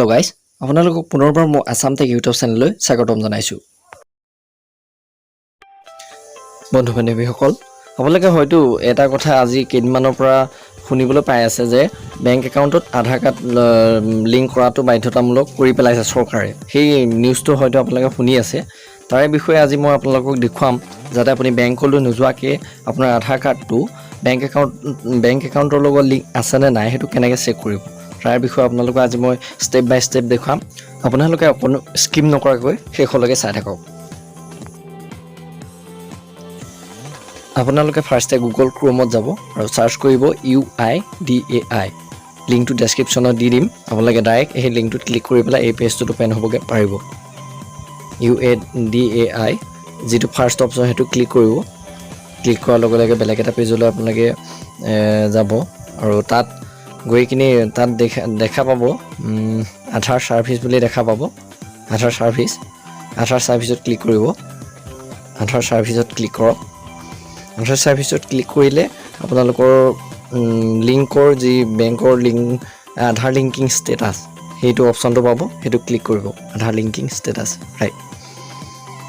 Hello' guys, আপোনালোকক পুনৰবাৰ মোৰ আছাম টেক ইউটিউব চেনেললৈ স্বাগতম জনাইছোঁ। বন্ধু বান্ধৱীসকল, আপোনালোকে হয়তো এটা কথা আজি কেইদিনমানৰ পৰা শুনিবলৈ পাই আছে যে বেংক একাউণ্টত আধাৰ কাৰ্ড লিংক কৰাটো বাধ্যতামূলক কৰি পেলাইছে চৰকাৰে। সেই নিউজটো হয়তো আপোনালোকে শুনি আছে। তাৰে বিষয়ে আজি মই আপোনালোকক দেখুৱাম, যাতে আপুনি বেংকলৈ নোযোৱাকৈ আপোনাৰ আধাৰ কাৰ্ডটো বেংক একাউণ্টৰ লগত লিংক আছেনে নাই, সেইটো কেনেকৈ চেক কৰিব। তাৰ বিষয়ে আপোনালোকক আজি মই ষ্টেপ বাই ষ্টেপ দেখুৱাম। আপোনালোকে অকণো স্কিপ নকৰাকৈ শেষলৈকে চাই থাকক। আপোনালোকে ফাৰ্ষ্টে গুগল ক্ৰ'মত যাব আৰু চাৰ্চ কৰিব ইউআইডিএআই। লিংকটো ডেছক্ৰিপশ্যনত দি দিম। আপোনালোকে ডাইৰেক্ট সেই লিংকটোত ক্লিক কৰি পেলাই এই পেজটোত অ'পেন হ'বগৈ পাৰিব। ইউএডিএআই যিটো ফাৰ্ষ্ট অপশ্যন, সেইটো ক্লিক কৰিব। ক্লিক কৰাৰ লগে লগে বেলেগ এটা পেজলৈ আপোনালোকে যাব আৰু তাত গৈ কিনি তাত দেখা পাব, আধাৰ ছাৰ্ভিচ বুলি দেখা পাব। আধাৰ ছাৰ্ভিচ, আধাৰ ছাৰ্ভিচত ক্লিক কৰিব। আধাৰ ছাৰ্ভিচত ক্লিক কৰক। আধাৰ ছাৰ্ভিচত ক্লিক কৰিলে আপোনালোকৰ লিংকৰ যি বেংকৰ লিংক, আধাৰ লিংকিং ষ্টেটাছ, সেইটো অপশ্যনটো পাব। সেইটো ক্লিক কৰিব। আধাৰ লিংকিং ষ্টেটাছ, ৰাইট।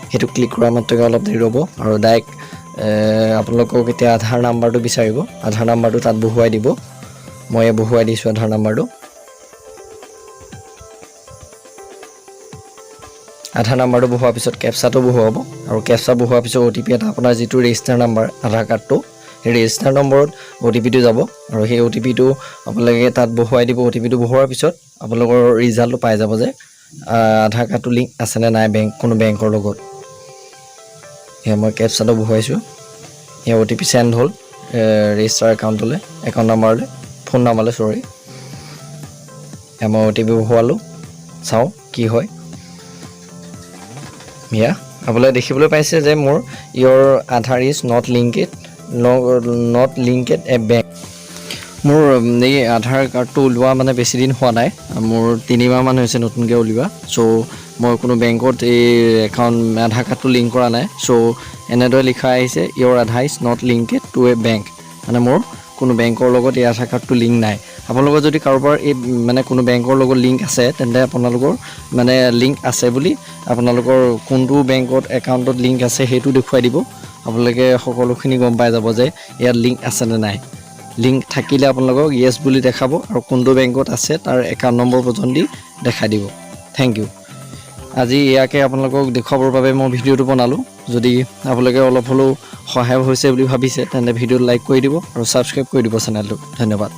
সেইটো ক্লিক কৰা মাত্ৰকে অলপ দেৰি ৰ'ব আৰু ডাইৰেক্ট আপোনালোকক এতিয়া আধাৰ নাম্বাৰটো বিচাৰিব। আধাৰ নাম্বাৰটো তাত বহুৱাই দিব। মই বহুৱাই দিছোঁ আধাৰ নাম্বাৰটো। আধাৰ নাম্বাৰটো বহুৱাৰ পিছত কেপচাটো বহুৱাব আৰু কেপচা বহুৱাৰ পিছত অ'টিপি এটা আপোনাৰ যিটো ৰেজিষ্টাৰ নাম্বাৰ আধাৰ কাৰ্ডটো, সেই ৰেজিষ্টাৰ নম্বৰত অ'টিপিটো যাব আৰু সেই অ'টিপিটো আপোনালোকে তাত বহুৱাই দিব। অ'টিপিটো বহুৱাৰ পিছত আপোনালোকৰ ৰিজাল্টটো পাই যাব যে আধাৰ কাৰ্ডটো লিংক আছেনে নাই কোনো বেংকৰ লগত। সেয়া মই কেপচাটো বহুৱাইছোঁ। সেয়া অ'টিপি চেণ্ড হ'ল ৰেজিষ্টাৰ একাউণ্টলৈ, একাউণ্ট নাম্বাৰলৈ, ফোন নাম্বাৰলৈ, চৰি। এয়া মই অ'টিপি বহুৱালোঁ, চাওঁ কি হয়। এয়া আপোনালোকে দেখিবলৈ পাইছে যে মোৰ "Your Aadhaar is not linked a bank"। মোৰ এই আধাৰ কাৰ্ডটো ওলোৱা মানে বেছি দিন হোৱা নাই। মোৰ 3 মাহমান হৈছে নতুনকৈ উলিওৱা। চ' মই কোনো বেংকত এই একাউণ্ট আধাৰ কাৰ্ডটো লিংক কৰা নাই। চ' এনেদৰে লিখা আহিছে, "Your Aadhaar is not linked to a bank"। মানে মোৰ কোনো বেংকৰ লগত এই আধাৰ কাৰ্ডটো লিংক নাই। আপোনালোকৰ যদি কাৰোবাৰ এই মানে কোনো বেংকৰ লগত লিংক আছে, তেন্তে আপোনালোকৰ মানে লিংক আছে বুলি আপোনালোকৰ কোনটো বেংকত একাউণ্টত লিংক আছে, সেইটো দেখুৱাই দিব। আপোনালোকে সকলোখিনি গম পাই যাব যে ইয়াত লিংক আছেনে নাই। লিংক থাকিলে আপোনালোকক য়েছ বুলি দেখাব আৰু কোনটো বেংকত আছে তাৰ একাউণ্ট নম্বৰ পৰ্যন্ত দি দেখাই দিব। Thank U. আজি ইয়াকে আপোনালোকক দেখুৱাবৰ বাবে মই ভিডিঅ'টো বনালোঁ। যদি আপোনালোকে অলপ হ'লেও সহায় হৈছে বুলি ভাবিছে, তেন্তে ভিডিঅ'টো লাইক কৰি দিব আৰু ছাবস্ক্ৰাইব কৰি দিব চেনেলটো। ধন্যবাদ।